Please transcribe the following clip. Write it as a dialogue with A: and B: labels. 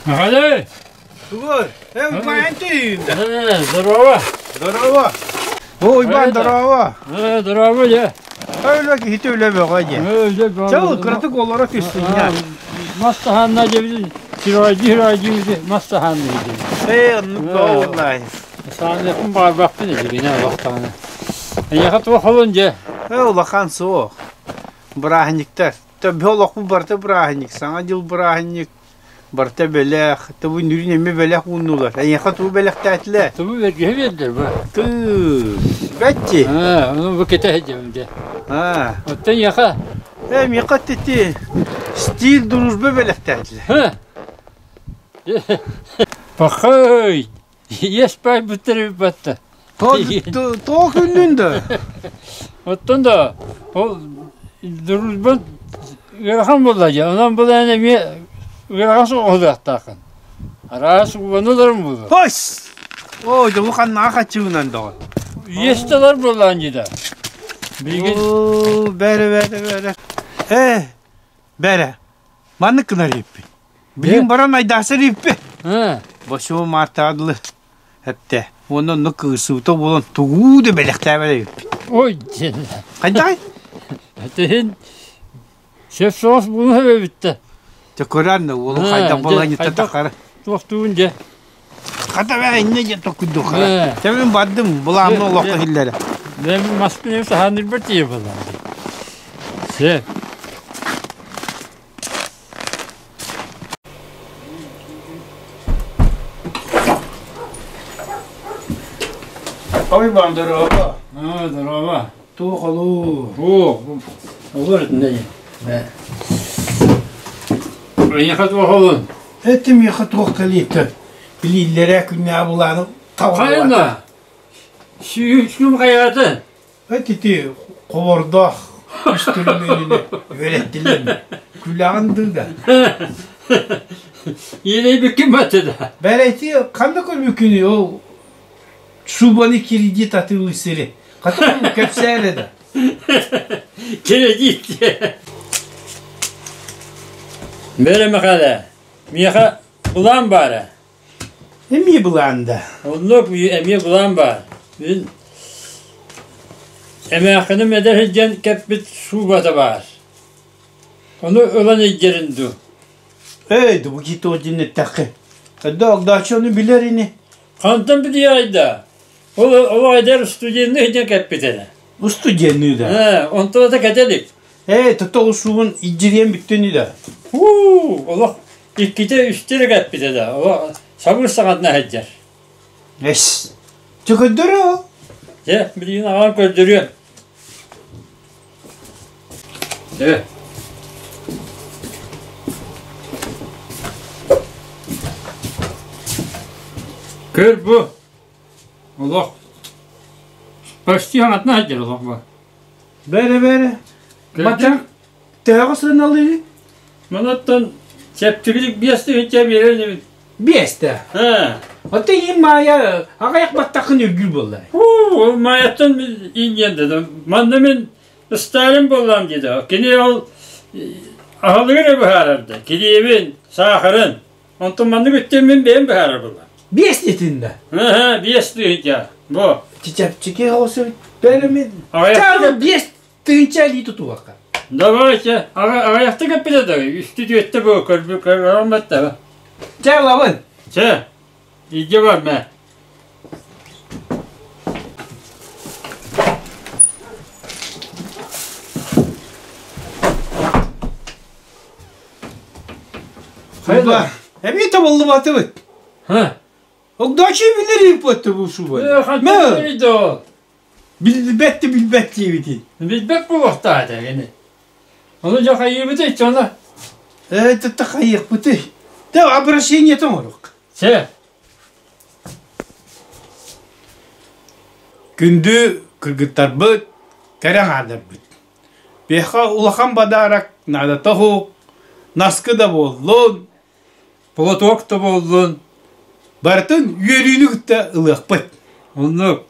A: Михаил!
B: Тугуй? Э, Уйбаан түйүндэ.
A: Здорово!
B: Здорово! О, Уйбаан, здорово!
A: Здорово, дьэ.
B: Өлө киһити үлэ бөҕө дьэ. Чэ, ол кыратык олоро түстүннэ.
A: Мас таһаанна дьэбитин сиройди сиройди мас таһаанна дии.
B: Ээ, оннук буоллай.
A: Сааныахпын баҕарбаппын эдигинэ олохтоҕуна. Эйиэхэ туох олун дьэ?
B: Ээ, улахан суох. Бырааһынньыктар. Төбө олохпут барыта бырааһынньык. Саҥа дьыл бырааһынньык. Барыта бэлэх, тобу нүрүн эмиэ бэлэх ууннулар. Эйиэхэ тугу бэлэхтээтилэр?
A: Тугу бэргэһэ биэрдилэр бу.
B: Тыы, бэччи.
A: Аа, ону бу кэтэ сылдьабын дьэ.
B: Аа.
A: Оттон эйиэхэ?
B: Ээ, миэхэ ити стиль дружбы бэлэхтээтилэр.
A: Пахай! Иэс баайбыттар эбит
B: Тоҕо күллүн да?
A: Оттон да ол дружба ыарахан буолла дьэ. Онон булан эмиэ ыарахан соҕуһулуохтааххын. Араас убануларым буолуо.
B: Хос! Оо, дьолу ханнаах хаччыгынан доҕор.
A: Иэстэлэр буоллаан дьида. Билигин
B: Оо, бэрэ бэрэ бэрэ. Ээ, бэрэ. Маннык гынар ииппин. Билигин баран айдаасар ииппи. Босуо маартаҕа дылы эптэ. Уонна онно кыысыбыта буолан тугу да бэлэхтээбэт эбиппит.
A: Ой, диэн.
B: Хайдаҕай?
A: Этиһин сөп соҕус буолуо эбиттэ.
B: Дьэ көрөн да уолу хайдах балаһынньытта тахара.
A: Туохтуун дьэ.
B: Хата бээ инньэ диэн токкуйдуоххара. Чэ мин бардым, былааммын олоххо киллэрэ.
A: Мен маспын саһааннырбар тиийэ буоллаҕым. Сөп.
B: Ой, бам, здорово.
A: А, здорово.
B: Туох олуу?
A: О, олор итиннэ. Эйиэхэ туох олун?
B: Это миэхэ туох кэлиитэ? Билииллэрэ күннээҕи былааны
A: Хайына? Сүүскүм хайаата?
B: Эт ити ховордоох үстүрүмүөнүнэ үөрэттилэр күлэҕин дыы да.
A: Иэнэйбиккин баттı да.
B: Бэрэти ханна көрбүккүнүй ол шубаны кредит атыылыы сири. Хата кэпсээрэ да.
A: Кредит. Бэрэ Михаила, миэхэ былаан баара.
B: Эмиэ былаан да.
A: Оннук эмиэ былаан баар. Мин эмээххиним эдэр сылдьан кэппит шубата баар. Ону ылан илдьэрин дуу.
B: Эй, бу киһи дьин эттэххэ. Хайда огдооччу ону билэр ини.
A: Хантан билиэй да? Ол ол эдэр студенны сылдьан кэппит этэ.
B: Студенны да.
A: Ээ, онтон да кэтэ илик.
B: Ээ, тото ол шубун илдьириэн бүттүн да.
A: Уу, олох иккитэ үстэ эрэ кэппитэ да, олох сабыр саҕатына сылдьар.
B: Эс, чэ көрдөрө ол.
A: Дьэ, билигин аҕам көрдөрүөм. Дьэ. Көр бу, олох почти хаҥатына сылдьар олох бу.
B: Бэрэ бэрэ. Бачча төһөҕө сыаналыый?
A: Манаттан чэпчэкилик биэс тыһыынча биэрэр инибин.
B: Биэстэ?
A: Ээ.
B: Оттон иин Маайа аҕыйах баттаххын үргүүр буолла.
A: Уу, Маайаттан иин диэн Манна мин Сталин буоллаам диэтэ. Кини ол аһылыгы эрэ быһаарар да. Килиэбин, саахарын. Онтон маннык өттүн мин бэйэм быһаарар буоллаам.
B: Биэс диэтин да?
A: Ыһа, биэс тыһыынча. Бу.
B: Чэпчэки оҕус бэйэм Чаана биэс тыһыынча илии тутуохха.
A: Давайте, аҕыйахтык эппитэ да, үстү-түөттэ бу көрбү көрөрөм
B: Чэ, ылабын.
A: Чэ, илдьэ бар мэ.
B: Хайда? Эмиэ табыллыбатыбыт. Огдооччу билэр ыыппатты бу шуба.
A: Мэ.
B: Билбэт да билбэт диэбитин.
A: Билбэт буолуохтаах этэ кини. Ону дьэ хайыыбытый чоно?
B: Ээ, тата хайыахпытый. Тэ обращение оҥоруох.
A: Чэ.
B: Күндү кыргыттарбыт, кэрэ аҥаардарбыт. Биһиэхэ улахан бадаарак наадата суох, наскы да буоллун,
A: платок да буоллун,
B: барытын үөрүүнү кытта ылыахпыт.
A: Оннук.